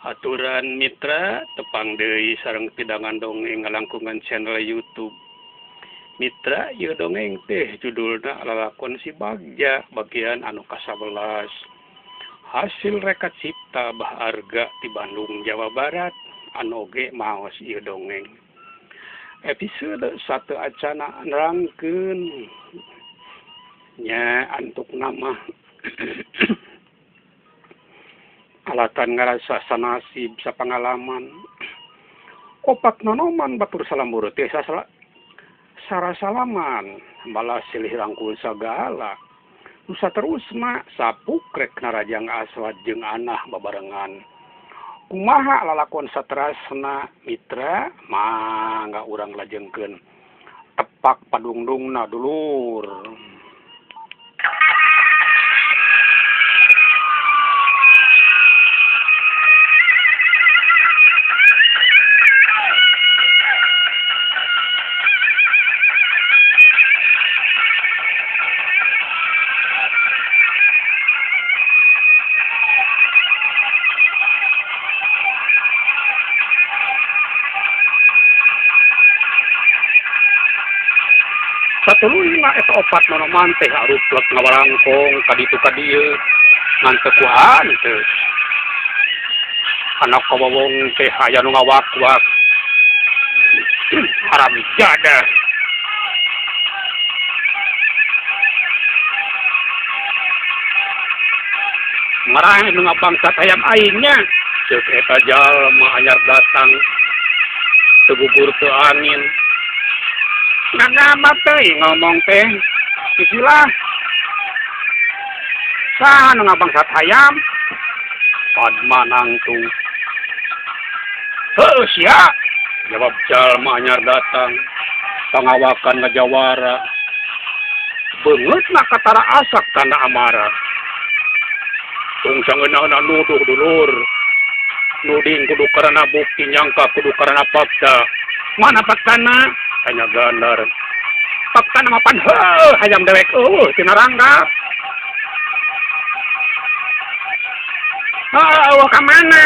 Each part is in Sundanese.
Aturan Mitra tepang deui sareng pidangan dongeng ngalangkungan channel YouTube Mitra ieu dongeng teh judulna Lalakon Si Bagja bagian anu ka-11 hasil reka cipta Bah Arga di Bandung Jawa Barat anu oge maos ieu dongeng episode 1 acana nerangkeun nya antuk nama alatan ngarasa sanasib sapangalaman opat nonoman batur salambur teh sarasalaman malah silih rangkul sagala nu saterusna sapukrek narajang aswad jeung anah babarengan kumaha lalakon saterasna mitra mangga urang lajengkeun tepak padungdungna dulur. Satuluyna eta opat nonoman teh aruplek ngawarangkong kaditu ka dieu ngan teu kuhan teh. Anak kawawong teh aya nu ngawak-wak. Haram jadah. Marah nu ngabangsat hayam aingnya. Ceuk eta jalma anyar datang teu gugur teu angin. Ngagama teh ngomong teh istilah saha nu ngabangsat hayam Padma nangtung. Heuh sia, jawab jalma anyar datang pangawakan ngajawara beungeutna katara asak tanda amarah. Tung sangeunahna nuduh dulur nuding kudu karena bukti nyangka kudu karena fakta. Mana faktana? Tanya Gandar. Fakta nama pan heuh hayam dewek eueuh tina rangga. Heuh ka mana?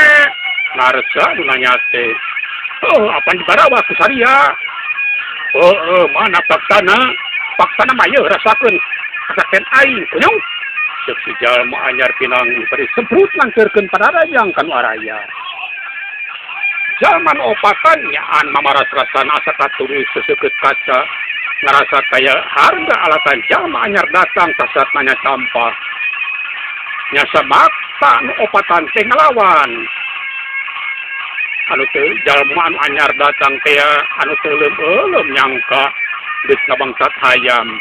Narsa nu nanya teh. Heuh apan dibarawa ku saria. Heuh mana faktana? Faktana mah yeuh rasakeun kasaken aing kunyung. Ceuk si jalma anyar pinang bari semprut nangkeurkeun padarajang ka nu araya. Zaman opatan nyaan mamaras-rasan asa katulis seseukeut kaca ngarasa kaya harga alatan jalma anyar datang kasat nanya sampah nyasa makta nu opatan teh ngalawan anu teu jalma anu anyar datang teh anu teu leuleum nyangka geus ngabangsat hayam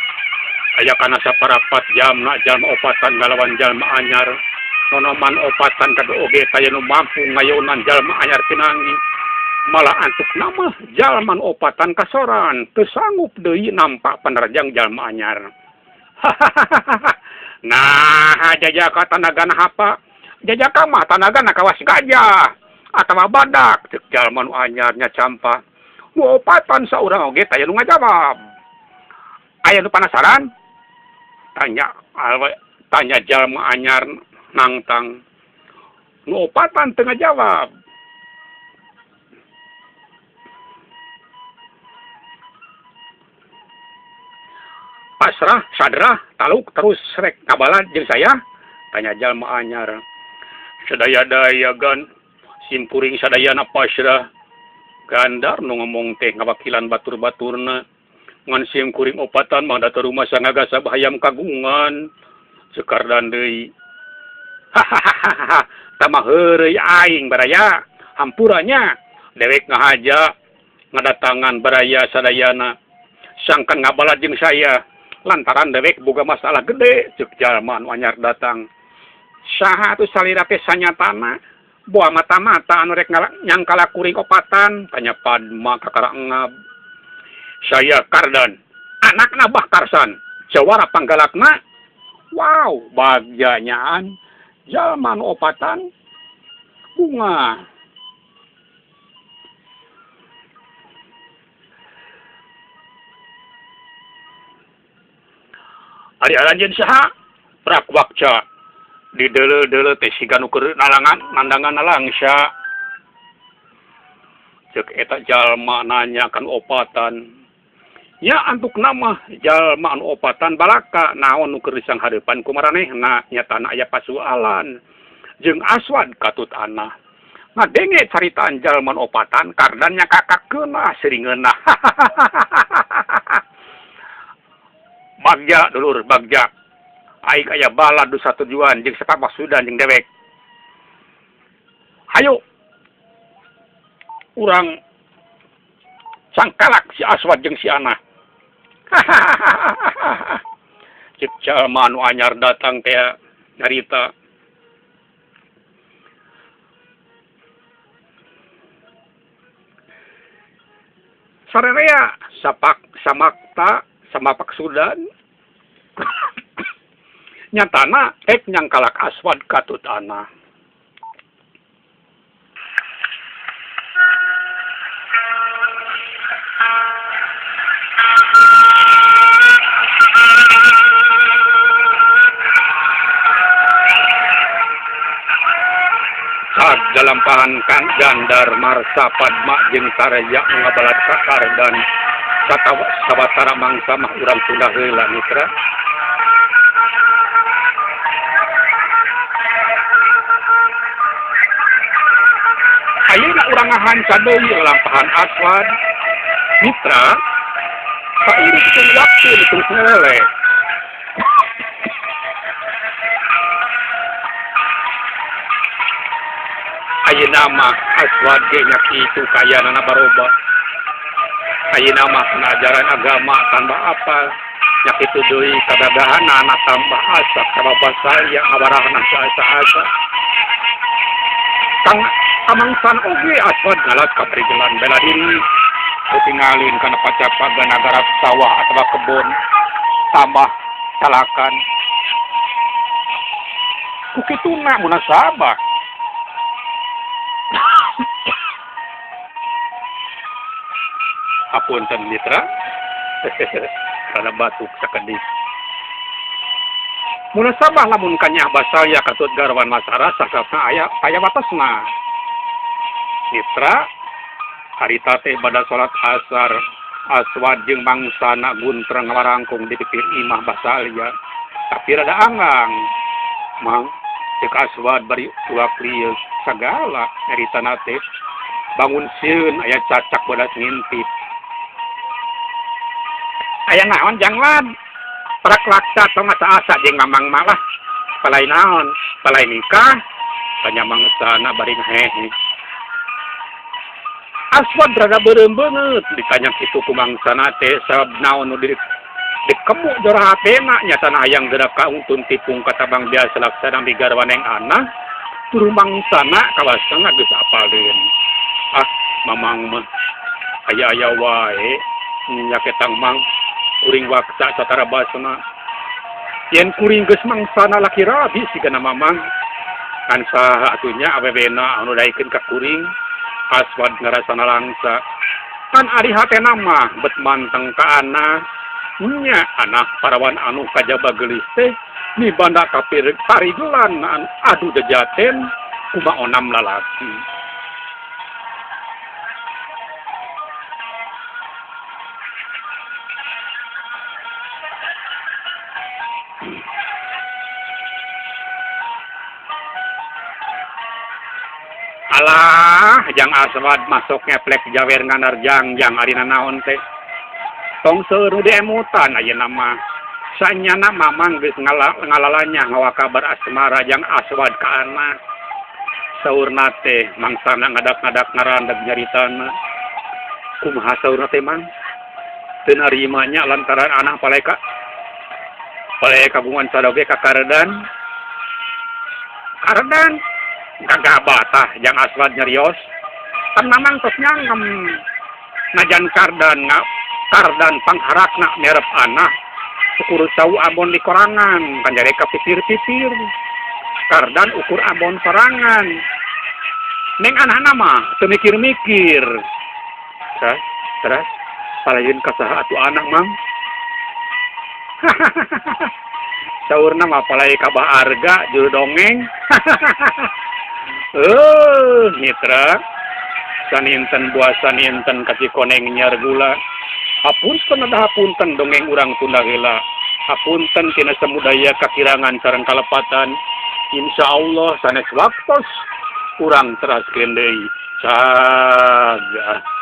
aya kana saparapat jamna jalma opatan ngalawan jalma anyar nonoman opatan kadu oge taya nu mampu ngayonan jalma anyar pinangi malah antuk nama jalman opatan kasoran teu sanggup deui nampak panerjang jalma anyar. Nah jajaka tanagana hapa jajaka mah tanagana kawas gajah atawa badak ceuk jalma nu anyar nya campa nu opatan saurang oge taya nu ngajawab. Aya nu panasaran? Tanya tanya jalma anyar nangtang. Nu opatan teu ngajawab. Pasrah, sadrah, taluk terus rek ngabalan jeung saya? Tanya jalma anyar. Sadaya-daya gan, simpuring sadayana pasrah. Gandar nu ngomong teh ngawakilan batur-baturna. Ngan simkuring opatan mah da teu rumasa ngagasab hayam kagungan. Sekardan deui. Hahaha, tamah heureuy aing baraya. Hampuranya dewek ngahaja ngadatangan baraya sadayana. Sangkan ngabalat jeung saya lantaran dewek boga masalah gede ceuk jalma anu anyar datang. Saha atuh salira teh sanyatana boa mata-mata anu rek nyangkala kuring opatan? Tanya Padma kakara engab. Saya Kardan, anakna Bah Karsan, jawara panggalakna. Wow, bagjanyaan jalma nu opatan bunga. Ari aranjeun saha? Prakwakca. Di deuleu-deuleu teh siga nu keur nalangan nandangan nalangsa. Cek eta jalma nanya kan opatan. Nya antuk nama jalma anu opatan balaka naon nu keur disanghareupan ku maranehna nyatana aya pasualan jeung Aswad katut anah. Ngadenge caritaan jalma nu opatan Kardan nya kakakeunah seringeunah. Bagja dulur bagja. Aing aya balad nu satujuan jeung sapamasudan jeung dewek. Hayu urang cangkalak si Aswad jeung si Anah. Cek jalma nu anyar datang teh nyarita. Sarerea sapak samakta samapak sudan. Nyatana ek nyangkalak Aswad katut Anah. Dalampahan kan Gandar Marsa Padma jeung Saraya ngabalat ka Kardan sawatara mangsa mah urang Sunda heula mitra. Ayeuna urang ngahanca deui lampahan Aswad mitra sairing jeung waktu terus ngelele. Ayeuna mah Aswad ge nya kitu kayanana baroba. Ayeuna mah kana ajaran agama tambah apal nya kitu deui kadadahanana tambah asak sabab saya ngabarahna saasa-asa. Tang kamangsan oge Aswad ngalas ka perigelan bela diri. Ketingalin kana pacapagan agarap sawah atawa kebon tambah calakan. Ku kituna munasabah. Apunten mitra. Rada batuk sakedik. Munasabah lamun kanyah basalya katut garwan masara sakapna aya aya watesna. Mitra harita teh bada salat asar Aswad jeung mangsana guntreng ngawarangkung di pipir imah basalya. Tapi rada anggang. Mang cek Aswad bari uak lieu sagala nyaritana teh bangun sieun aya cacak bodas ngintip. Aya naon janglan? Prak laksa tong asa-asa jeung mamang malah. Palai naon? Palai nikah? Tanya mangsana bari ngahehe. Aswad rada beureum beungeut ditanya kitu ku mangsana teh sabab naon nu dikemu jora hatena nyatana hayang geura kaungtun tipung katabang biasa laksana migarwa neng anah tur mangsana kawasana geus apaleun. Ah mamang mah aya-aya wae nyaketang mang kuring waksa satara basna yen kuring geus mangsana laki rabi sigana mamang kan saha atunya awewena anu daekeun ka kuring. Aswad ngarasana langsa kan ari hatena mah bet manteng ka anah nya anah parawan anu kajaba geulis teh mibanda kapir parigelan adu dejaten kumaha onam lalaki. Alah, jang Aswad masuk ngeplek jawer nganar jang arina naon teh. Tong seueur nu diemutan ayeuna mah. Sanyana mamang geus ngalalanya ngawa kabar asmara jang Aswad ka anah. Saurna teh mangsana ngadak-ngadak ngarandeg nyaritana. Kumaha saurna teh mang? Teu narima nya lantaran anah paleka. Paleka kagungan sadoge ka Kardan. Kardan gagah tah jang Aswad nyarios. Tan mamang tos nyangem najan Kardan Kardan pangharakna merep anah ukur cau ambon di korangan kanjareka pipir-pipir. Kardan ukur ambon sorangan. Neng anahna mah teu mikir-mikir. Terus terus palayeun ka saha atuh anak mang? Saurna mah palay ka Bah Arga juru dongeng. Mitra. Saninten buah saninten ka Cikoneng nyiar gula. Hapunten ada hapunten dongeng urang tunda heula. Hapunten tina samudaya kakirangan sareng kalepatan. Insya Allah sanes waktos urang teraskeun deui. Cagah.